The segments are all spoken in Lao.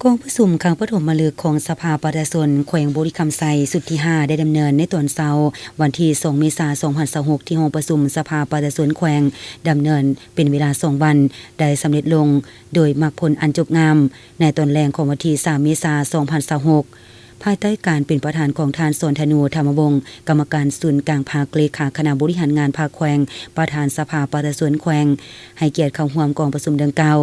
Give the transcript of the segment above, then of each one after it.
ກອງປະຊຸມຄັ້ງປະຖົມມະລຶກຂອງສະພາປະຊາຊົນແຂວງບໍລິຄຳໄຊ ຊຸດທີຫ້າ ໄດ້ດຳເນີນໃນຕອນເຊົ້າ ວັນທີສອງ ເມສາ ສອງພັນຊາວຫົກ ທີ່ຫ້ອງປະຊຸມສະພາປະຊາຊົນແຂວງ ດຳເນີນເປັນເວລາສອງວັນ ໄດ້ສຳເລັດລົງໂດຍໝາກຜົນອັນຈົບງາມ ໃນຕອນແລງຂອງວັນທີສາມ ເມສາ ສອງພັນຊາວຫົກ ພາຍໃຕ້ການເປັນປະທານຂອງທ່ານ ສອນທະນູ ທຳມະວົງ ກຳມະການສູນກາງພັກ, ເລຂາຄະນະບໍລິຫານງານພັກແຂວງ, ປະທານສະພາປະຊາຊົນແຂວງ ໃຫ້ກຽດເຂົ້າຮ່ວມກອງປະຊຸມດັ່ງກ່າວ.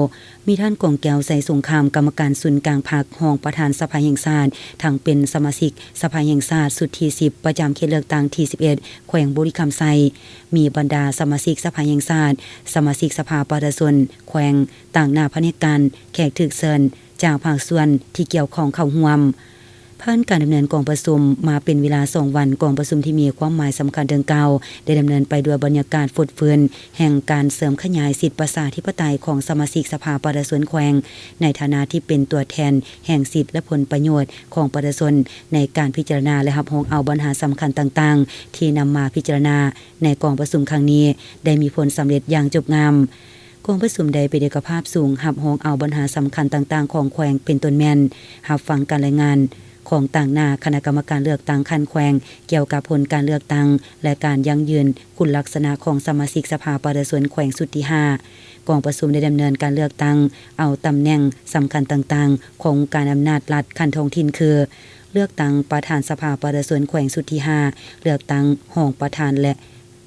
ມີທ່ານ ກອງແກ້ວ ໄຊສົງຄາມ ກຳມະການສູນກາງພັກ, ຮອງປະທານສະພາແຫ່ງຊາດ, ທັງເປັນສະມາຊິກສະພາແຫ່ງຊາດຊຸດທີສິບ ປະຈຳເຂດເລືອກຕັ້ງທີສິບເອັດ ແຂວງບໍລິຄຳໄຊ, ມີບັນດາສະມາຊິກສະພາແຫ່ງຊາດ, ສະມາຊິກສະພາປະຊາຊົນແຂວງ, ຕາງໜ້າພະແນກການ, ແຂກຖືກເຊີນຈາກພາກສ່ວນທີ່ກ່ຽວຂ້ອງເຂົ້າຮ່ວມ. ຜ່ານການດຳເນີນກອງປະຊຸມມາເປັນເວລາສອງວັນ, ກອງປະຊຸມທີ່ມີຄວາມໝາຍສຳຄັນດັ່ງກ່າວ ໄດ້ດຳເນີນໄປດ້ວຍບັນຍາກາດຟົດຟື້ນ ແຫ່ງການເສີມຂະຫຍາຍສິດປະຊາທິປະໄຕຂອງສະມາຊິກສະພາປະຊາຊົນແຂວງ ໃນຖານະທີ່ເປັນຕົວແທນແຫ່ງສິດ ແລະ ຜົນປະໂຫຍດຂອງປະຊາຊົນ ໃນການພິຈາລະນາ ແລະ ຮັບຮອງເອົາບັນຫາສຳຄັນຕ່າງໆ ທີ່ນຳມາພິຈາລະນາໃນກອງປະຊຸມຄັ້ງນີ້ ໄດ້ມີຜົນສຳເລັດຢ່າງຈົບງາມ. ກອງປະຊຸມໄດ້ເປັນເອກະພາບສູງ ຮັບຮອງເອົາບັນຫາສຳຄັນຕ່າງໆຂອງແຂວງ ເປັນຕົ້ນແມ່ນ ຮັບຟັງການລາຍງານຂອງຕາງໜ້າຄະນະກຳມະການເລືອກຕັ້ງຂັ້ນແຂວງ ກ່ຽວກັບຜົນການເລືອກຕັ້ງ ແລະ ການຢັ້ງຢືນຄຸນລັກສະນະຂອງສະມາຊິກສະພາປະຊາຊົນແຂວງຊຸດທີຫ້າ. ກອງປະຊຸມໄດ້ດຳເນີນການເລືອກຕັ້ງເອົາຕຳແໜ່ງສຳຄັນຕ່າງໆຂອງອົງການອຳນາດລັດຂັ້ນທ້ອງຖິ່ນຄື ເລືອກຕັ້ງປະທານສະພາປະຊາຊົນແຂວງຊຸດທີຫ້າ, ເລືອກຕັ້ງຮອງປະທານ ແລະ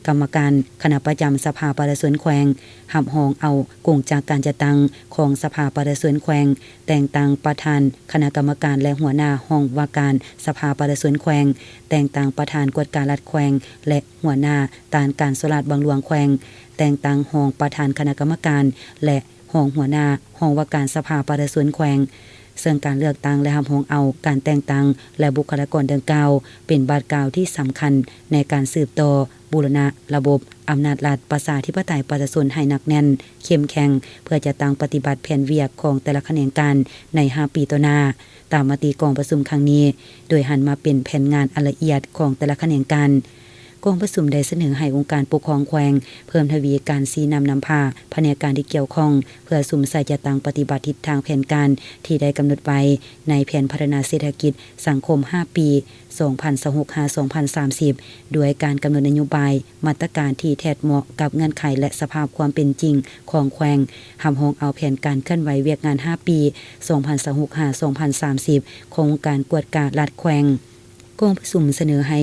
ກຳມະການຄະນະປະຈຳສະພາປະຊາຊົນແຂວງ, ຮັບຮອງເອົາກົງຈັກການຈັດຕັ້ງຂອງສະພາປະຊາຊົນແຂວງ, ແຕ່ງຕັ້ງປະທານຄະນະກຳມະການ ແລະ ຫົວໜ້າຫ້ອງວ່າການສະພາປະຊາຊົນແຂວງ, ແຕ່ງຕັ້ງປະທານກວດກາລັດແຂວງ ແລະ ຫົວໜ້າຕ້ານການສໍ້ລາດບັງຫຼວງແຂວງ, ແຕ່ງຕັ້ງຮອງປະທານຄະນະກຳມະການ ແລະ ຮອງຫົວໜ້າຫ້ອງວ່າການສະພາປະຊາຊົນແຂວງ, ເຊິ່ງການເລືອກຕັ້ງ ແລະ ຮັບຮອງເອົາການແຕ່ງຕັ້ງ ແລະ ບຸກຄະລາກອນດັ່ງກ່າວ ເປັນບາດກ້າວທີ່ສຳຄັນໃນການສືບຕໍ່ບູລະນະລະບົບອຳນາດລັດປະຊາທິປະໄຕປະຊາຊົນໃຫ້ໜັກແໜ້ນ, ເຂັ້ມແຂງ ເພື່ອຈັດຕັ້ງປະຕິບັດແຜນວຽກຂອງແຕ່ລະຂະແໜງການໃນຫ້າປີຕໍ່ໜ້າ ຕາມມະຕິກອງປະຊຸມຄັ້ງນີ້, ໂດຍຫັນມາເປັນແຜນງານອັນລະອຽດຂອງແຕ່ລະຂະແໜງການ. ກອງປະຊຸມໄດ້ສະເໜີໃຫ້ອົງການປົກຄອງແຂວງ ເພີ່ມທະວີການຊີ້ນຳນຳພາພະແນກການທີ່ກ່ຽວຂ້ອງ ເພື່ອສຸມໃສ່ຈັດຕັ້ງປະຕິບັດທິດທາງແຜນການທີ່ໄດ້ກຳນົດໄວ້ໃນແຜນພັດທະນາເສດຖະກິດສັງຄົມຫ້າປີ ສອງພັນຊາວຫົກ ຫາ ສອງພັນສາມສິບ ດ້ວຍການກຳນົດນະໂຍບາຍ, ມາດຕະການທີ່ແທດເໝາະກັບເງື່ອນໄຂ ແລະ ສະພາບຄວາມເປັນຈິງຂອງແຂວງ, ຮັບຮອງເອົາແຜນການເຄື່ອນໄຫວວຽກງານຫ້າປີ ສອງພັນຊາວຫົກ ຫາ ສອງພັນສາມສິບ ຂອງອົງການກວດກາລັດແຂວງ. ກອງປະຊຸມສະເໜີໃຫ້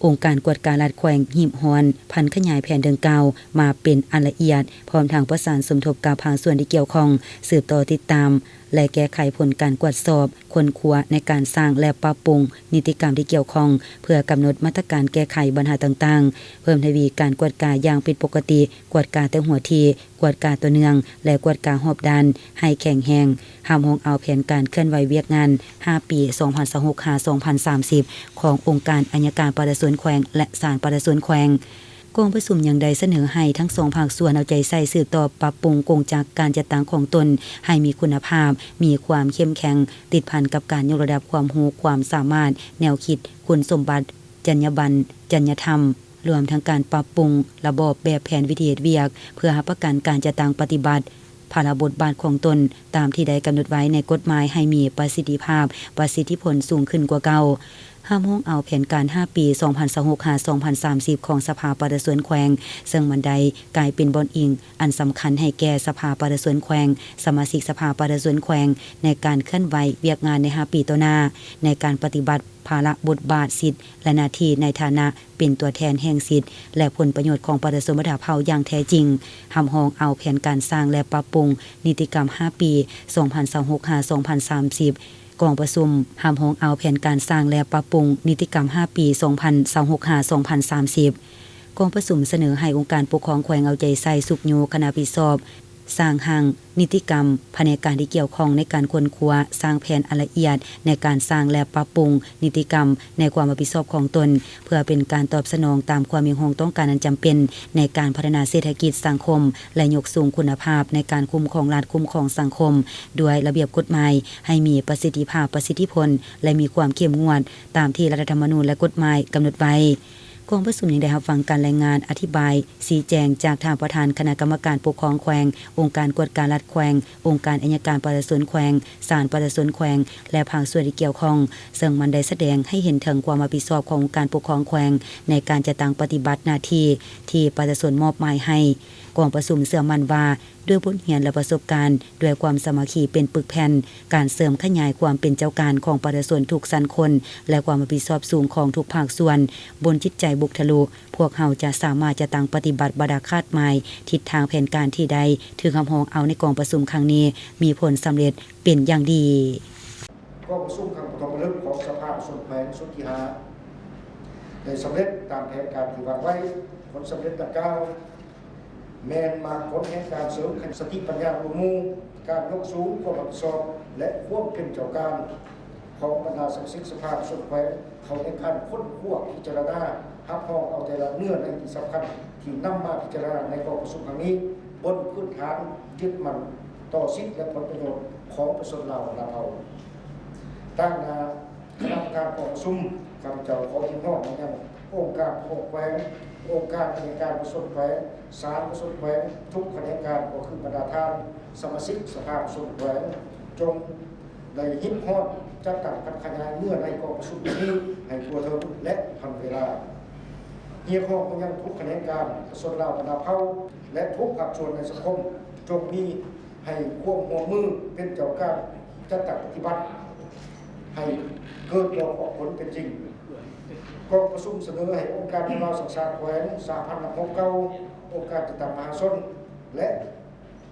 ອົງການກວດກາລັດແຂວງຮີບຮ້ອນຜັນຂະຫຍາຍແຜນດັ່ງກ່າວມາເປັນອັນລະອຽດ, ພ້ອມທັງປະສານສົມທົບກັບພາກສ່ວນທີ່ກ່ຽວຂ້ອງ ສືບຕໍ່ຕິດຕາມ ແລະ ແກ້ໄຂຜົນການກວດສອບ, ຄົ້ນຄວ້າໃນການສ້າງ ແລະ ປັບປຸງນິຕິກຳທີ່ກ່ຽວຂ້ອງ ເພື່ອກຳນົດມາດຕະການແກ້ໄຂບັນຫາຕ່າງໆ, ເພີ່ມທະວີການກວດກາຢ່າງຜິດປົກກະຕິ, ກວດກາແຕ່ຫົວທີ, ກວດກາຕໍ່ເນື່ອງ ແລະ ກວດກາຮອບດ້ານໃຫ້ແຂງແຮງ, ຮັບຮອງເອົາແຜນການເຄື່ອນໄຫວວຽກງານຫ້າປີ ສອງພັນຊາວຫົກ ຫາ ສອງພັນສາມສິບ ຂອງອົງການໄອຍະການປະຊາຊົນແຂວງ ແລະ ສານປະຊາຊົນແຂວງ. ກອງປະຊຸມຍັງໄດ້ສະເໜີໃຫ້ທັງສອງພາກສ່ວນເອົາໃຈໃສ່ສືບຕໍ່ປັບປຸງກົງຈັກການຈັດຕັ້ງຂອງຕົນໃຫ້ມີຄຸນນະພາບ, ມີຄວາມເຂັ້ມແຂງ, ຕິດພັນກັບການຍົກລະດັບຄວາມຮູ້ຄວາມສາມາດ, ແນວຄິດ, ຄຸນສົມບັດ, ຈັນຍາບັນ, ຈັນຍາທຳ, ລວມທັງການປັບປຸງລະບອບແບບແຜນວິທີເຮັດວຽກ ເພື່ອຮັບປະກັນການຈັດຕັ້ງປະຕິບັດ ພາລະບົດບາດຂອງຕົນ ຕາມທີ່ໄດ້ກຳນົດໄວ້ໃນກົດໝາຍໃຫ້ມີປະສິດທິພາບ, ປະສິດທິຜົນສູງຂຶ້ນກວ່າເກົ່າ. ຮັບຮອງເອົາແຜນການຫ້າປີ ສອງພັນຊາວຫົກ ຫາ ສອງພັນສາມສິບ ຂອງສະພາປະຊາຊົນແຂວງ, ເຊິ່ງມັນໄດ້ກາຍເປັນບ່ອນອີງອັນສຳຄັນໃຫ້ແກ່ສະພາປະຊາຊົນແຂວງ, ສະມາຊິກສະພາປະຊາຊົນແຂວງ ໃນການເຄື່ອນໄຫວວຽກງານໃນຫ້າປີຕໍ່ໜ້າ, ໃນການປະຕິບັດ ພາລະບົດບາດ, ສິດ ແລະ ໜ້າທີ່ໃນຖານະເປັນຕົວແທນແຫ່ງສິດ ແລະ ຜົນປະໂຫຍດຂອງປະຊາຊົນບັນດາເຜົ່າຢ່າງແທ້ຈິງ, ຮັບຮອງເອົາແຜນການສ້າງ ແລະ ປັບປຸງນິຕິກຳຫ້າປີ ສອງພັນຊາວຫົກ ຫາ ສອງພັນສາມສິບ, ກອງປະຊຸມຮັບຮອງເອົາແຜນການສ້າງ ແລະ ປັບປຸງນິຕິກຳຫ້າປີ ສອງພັນຊາວຫົກ ຫາ ສອງພັນສາມສິບ. ກອງປະຊຸມສະເໜີໃຫ້ອົງການປົກຄອງແຂວງເອົາໃຈໃສ່ຊຸກຍູ້ຄະນະຮັບຜິດຊອບ ສ້າງຮ່າງນິຕິກຳ, ພະແນກການທີ່ກ່ຽວຂ້ອງໃນການຄົ້ນຄວ້າສ້າງແຜນອັນລະອຽດໃນການສ້າງ ແລະ ປັບປຸງນິຕິກຳໃນຄວາມຮັບຜິດຊອບຂອງຕົນ, ເພື່ອເປັນການຕອບສະໜອງຕາມຄວາມຮຽກຮ້ອງຕ້ອງການອັນຈຳເປັນໃນການພັດທະນາເສດຖະກິດສັງຄົມ ແລະ ຍົກສູງຄຸນນະພາບໃນການຄຸ້ມຄອງລັດ, ຄຸ້ມຄອງສັງຄົມ ດ້ວຍລະບຽບກົດໝາຍໃຫ້ມີປະສິດທິພາບ, ປະສິດທິຜົນ ແລະ ມີຄວາມເຂັ້ມງວດຕາມທີ່ລັດຖະທຳມະນູນ ແລະ ກົດໝາຍກຳນົດໄວ້. ກ ກອງປະຊຸມຍັງໄດ້ຮັບຟັງການລາຍງານອະທິບາຍຊີ້ແຈງຈາກທ່ານປະທານຄະນະກຳມະການປົກຄອງແຂວງ, ອົງການກວດກາລັດແຂວງ, ອົງການໄອຍະການປະຊາຊົນແຂວງ, ສານປະຊາຊົນແຂວງ ແລະ ພາກສ່ວນທີ່ກ່ຽວຂ້ອງ, ເຊິ່ງມັນໄດ້ສະແດງໃຫ້ເຫັນເຖິງຄວາມຮັບຜິດຊອບຂອງອົງການປົກຄອງແຂວງໃນການຈັດຕັ້ງປະຕິບັດໜ້າທີ່ທີ່ປະຊາຊົນມອບໝາຍໃຫ້. ກອງປະຊຸມເຊື່ອໝັ້ນວ່າ ດ້ວຍບົດຮຽນ ແລະ ປະສົບການ, ດ້ວຍຄວາມສາມັກຄີເປັນປຶກແຜ່ນ, ການເສີມຂະຫຍາຍຄວາມເປັນເຈົ້າການຂອງປະຊາຊົນທຸກຊັ້ນຄົນ ແລະ ຄວາມຮັບຜິດຊອບສູງຂອງທຸກພາກສ່ວນ, ບົນຈິດໃຈບຸກທະລຸ, ພວກເຮົາຈະສາມາດຈັດຕັ້ງປະຕິບັດບັນດາຄາດໝາຍ, ທິດທາງແຜນການທີ່ໄດ້ຖືກຮັບຮອງເອົາໃນກອງປະຊຸມຄັ້ງນີ້ ມີຜົນສຳເລັດເປັນຢ່າງດີ. ກອງປະຊຸມຄັ້ງປະຖົມມະລຶກຂອງສະພາປະຊາຊົນແຂວງຊຸດທີຫ້າ ໄດ້ສຳເລັດຕາມແຜນການທີ່ວາງໄວ້. ຜົນສຳເລັດດັ່ງກ່າວ ແມ່ນໝາກຜົນແຫ່ງການເສີມຂັນສະຕິປັນຍາຮ່ວມໝູ່, ການຍົກສູງຄວາມຮັບຜິດຊອບ ແລະ ຄວາມເປັນເຈົ້າການຂອງບັນດາສະມາຊິກສະພາປະຊາຊົນແຂວງ ເຂົ້າໃນການຄົ້ນຄວ້າ, ພິຈາລະນາ, ຮັບຮອງເອົາແຕ່ລະເນື້ອໃນທີ່ສຳຄັນທີ່ນຳມາພິຈາລະນາໃນກອງປະຊຸມຄັ້ງນີ້ ບົນພື້ນຖານຍຶດໝັ້ນຕໍ່ສິດ ແລະ ຜົນປະໂຫຍດຂອງປະຊາຊົນລາວບັນດາເຜົ່າ. ຕາງໜ້າ ຄະນະປະທານກອງປະຊຸມ, ຂ້າພະເຈົ້າຂໍຮຽກຮ້ອງມາຍັງອົງການປົກຄອງແຂວງ, ອົງການໄອຍະການປະຊາຊົນແຂວງ, ສານປະຊາຊົນແຂວງ, ທຸກຂະແໜງການ ກໍຄືບັນດາທ່ານສະມາຊິກສະພາປະຊາຊົນແຂວງ ຈົ່ງໄດ້ຮີບຮ້ອນຈັດຕັ້ງຜັນຂະຫຍາຍເນື້ອໃນກອງປະຊຸມນີ້ໃຫ້ທົ່ວເຖິງ ແລະ ທັນເວລາ. ຮຽກຮ້ອງມາຍັງທຸກຂະແໜງການ ປະຊາຊົນລາວບັນດາເຜົ່າ ແລະ ທຸກພາກສ່ວນໃນສັງຄົມ ຈົ່ງມີ ໃຫ້ຄວາມຮ່ວມມືເປັນເຈົ້າການຈັດຕັ້ງປະຕິບັດໃຫ້ເກີດດອກອອກຜົນເປັນຈິງ. ກອງປະຊຸມສະເໜີໃຫ້ອົງການລາວສ້າງຊາດແຂວງ, ສະຫະພັນນັກຮົບເກົ່າ, ອົງການຈັດຕັ້ງມະຫາຊົນ ແລະ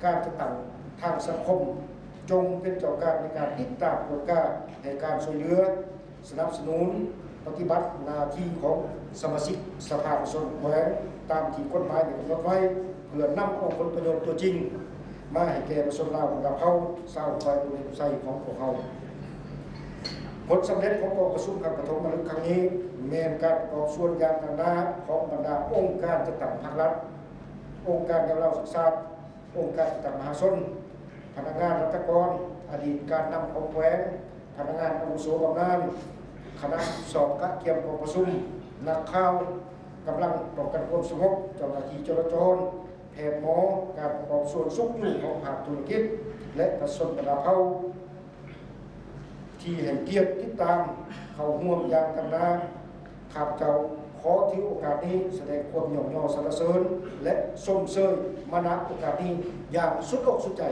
ການຈັດຕັ້ງທາງສັງຄົມ ຈົ່ງເປັນເຈົ້າການໃນການຕິດຕາມກວດກາ, ໃຫ້ການຊ່ວຍເຫຼືອ, ສະໜັບສະໜູນປະຕິບັດໜ້າທີ່ຂອງສະມາຊິກສະພາປະຊາຊົນແຂວງຕາມທີ່ກົດໝາຍໄດ້ກຳນົດໄວ້ ເພື່ອນຳເອົາຜົນປະໂຫຍດຕົວຈິງມາໃຫ້ແກ່ປະຊາຊົນລາວບັນດາເຜົ່າຊາວແຂວງອຸດົມໄຊຂອງພວກເຮົາ. ຜົນສຳເລັດຂອງກອງປະຊຸມຄັ້ງປະຖົມມະລຶກຄັ້ງນີ້ ແມ່ນການປະກອບສ່ວນຢ່າງຕັ້ງໜ້າຂອງບັນດາອົງການຈັດຕັ້ງພາກລັດ, ອົງການແນວລາວສ້າງຊາດ, ອົງການຈັດຕັ້ງມະຫາຊົນ, ພະນັກງານລັດຖະກອນ, ອະດີດການນຳຂອງແຂວງ, ພະນັກງານອາວຸໂສບຳນານ, ຄະນະສອບກະກຽມກອງປະຊຸມ, ນັກຂ່າວ, ກຳລັງປ້ອງກັນຄວາມສະຫງົບ, ເຈົ້າໜ້າທີ່ຈະລາຈອນ, ແພດໝໍ, ການປະກອບສ່ວນຊຸກຍູ້ຂອງພາກທຸລະກິດ ແລະ ປະຊາຊົນບັນດາເຜົ່າ ທີ່ໃຫ້ກຽດຕິດຕາມເຂົ້າຮ່ວມຢ່າງຕັ້ງໜ້າ. ຂ້າພະເຈົ້າຂໍຖືໂອກາດນີ້ສະແດງຄວາມຍ້ອງຍໍສັນລະເສີນ ແລະ ຊົມເຊີຍມາ ນະ ໂອກາດນີ້ຢ່າງສຸດອົກສຸດໃຈ.